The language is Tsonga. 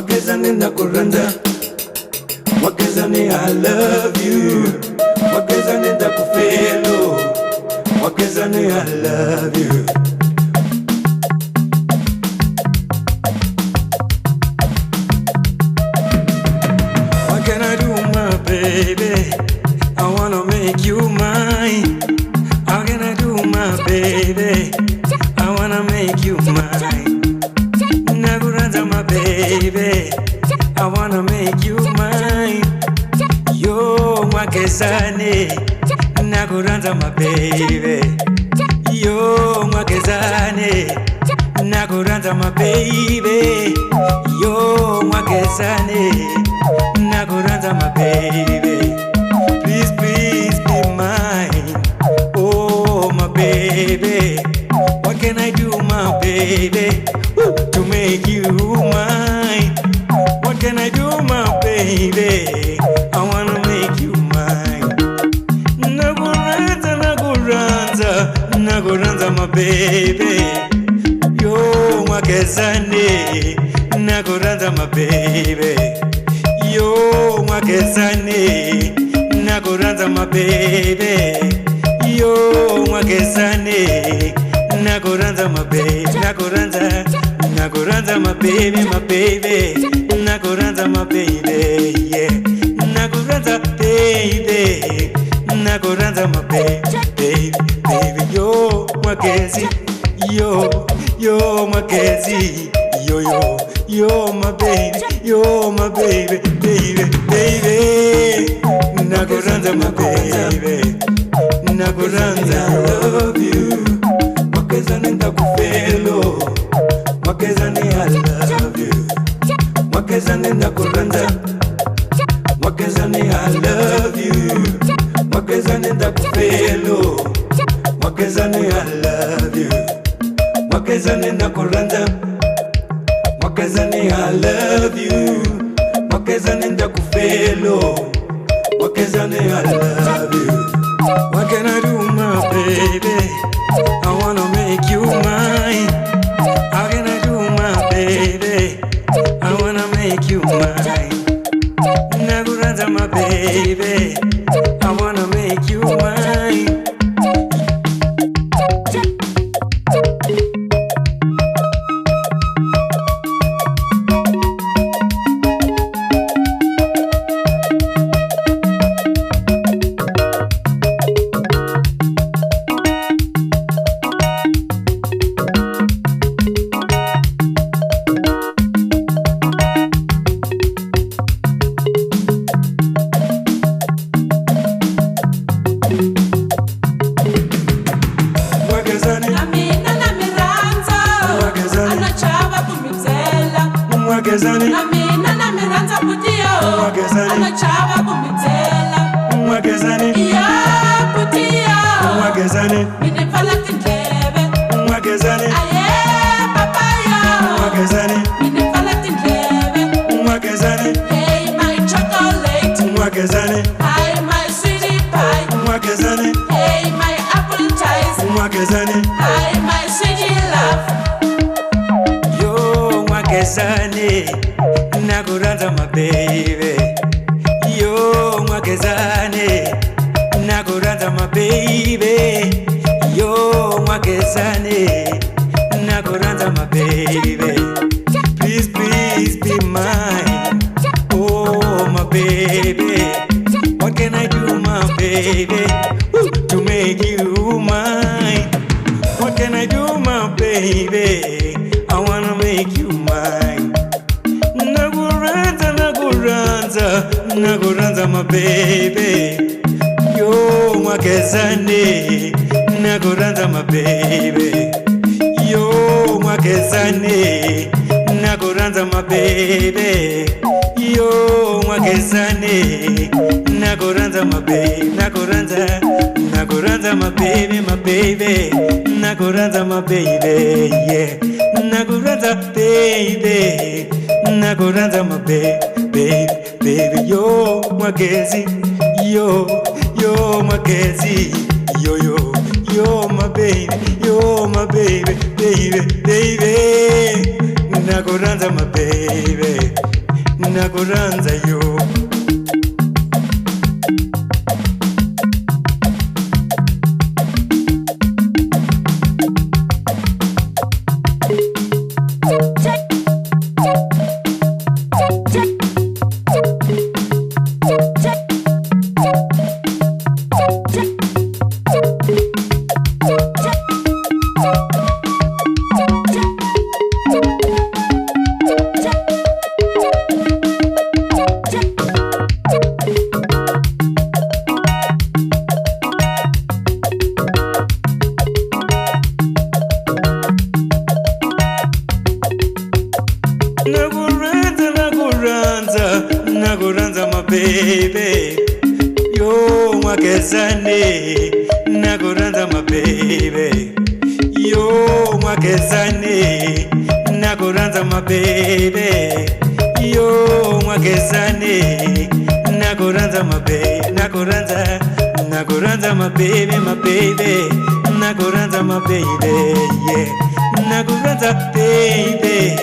Mwagezani ndakuranda, Mwagezani I love you, Mwagezani ndakufelo, Mwagezani I love you. What can I do, my baby? I wanna make you mine. How can I do, my baby? I wanna make you mine. Nakuranza, my baby. I wanna make you mine. Yo, Mwagezani. Nakuranza, my baby. Yo, Mwagezani. Nakuranza, my baby. Yo, Mwagezani. Nakuranza, my baby. Please, please be mine. Oh, my baby. What can I do, my baby, ooh, to make you mine? What can I do, my baby? I wanna make you mine. Nakuranza, nakuranza, nakuranza, my baby. Yo, Mwagezani, nakuranza, my baby. Yo, Mwagezani, nakuranza, my baby. Yo, Mwagezani, nakuranza, my baby, nakuranza, nakuranza, my baby, my baby, nakuranza, my baby, yeah, nakuranza, baby, nakuranza, my baby, baby, baby, yo, Mwagezi, yo, yo, Mwagezi, yo, yo, yo, my baby, yo, my baby, baby, baby, nakuranza, my baby, nakuranza, I love you. Mwagezani ndakufelo, Mwagezani I love you. Mwagezani ndakuranza, Mwagezani I love you. Mwagezani ndakufelo, Mwagezani I love you. Mwagezani ndakuranza, Mwagezani I love you. Mwagezani ndakufelo, Mwagezani I love you. What can I do, my baby? I wanna make you mine. How can I do, my baby? I wanna make you mine. Nakuranza, my baby. I wanna make you mine. Mwagezani, Na mina na mi rhandza, Mwagezani. a no chava ku mi byela. Mwagezani, Na mina na mi rhandza butiyo, Mwagezani. a no chava ku mi byela. Mwagezani, Yo butiyo, Mwagezani, mi ni pfala tindleve. Mwagezani, Aye papayo, Mwagezani, mi ni pfala tindleve. Mwagezani, Hey my chocolate, Mwagezani, hi my sweetie pie, Mwagezani, hey my apple ties, Mwagezani. hi my sweetie love. Yo, Mwagezani, nakuranza, my baby. Yo, Mwagezani, nakuranza, my baby. Yo, Mwagezani, nakuranza, my baby. Please, please be mine. Oh, my baby. What can I do, my baby, ooh, to make you mine? What can I do, my baby? I wanna make you mine. Nakuranza, nakuranza, nakuranza, my baby. Yo, Mwagezani, nakuranza, my baby. Yo, Mwagezani, nakuranza, my baby. Yo, Mwagezani, nakuranza, my baby, nakuranza, nakuranza, my baby, my baby, nakuranza, my baby, yeah, nakuranza, baby, nakuranza, my baby, baby, baby, yo, Mwagezi, yo, yo, Mwagezi, yo, yo, yo, my baby, yo, my baby, baby, baby. Nakuranza my baby, nakuranza yo. Nakuranza, nakuranza, nakuranza my baby. Yo mwakezane, nakuranza my baby. Yo mwakezane, nakuranza my baby. Yo mwakezane, nakuranza my baby, nakuranza, nakuranza my baby, my baby. Nakuranza my baby, yeah. Nakuranza baby.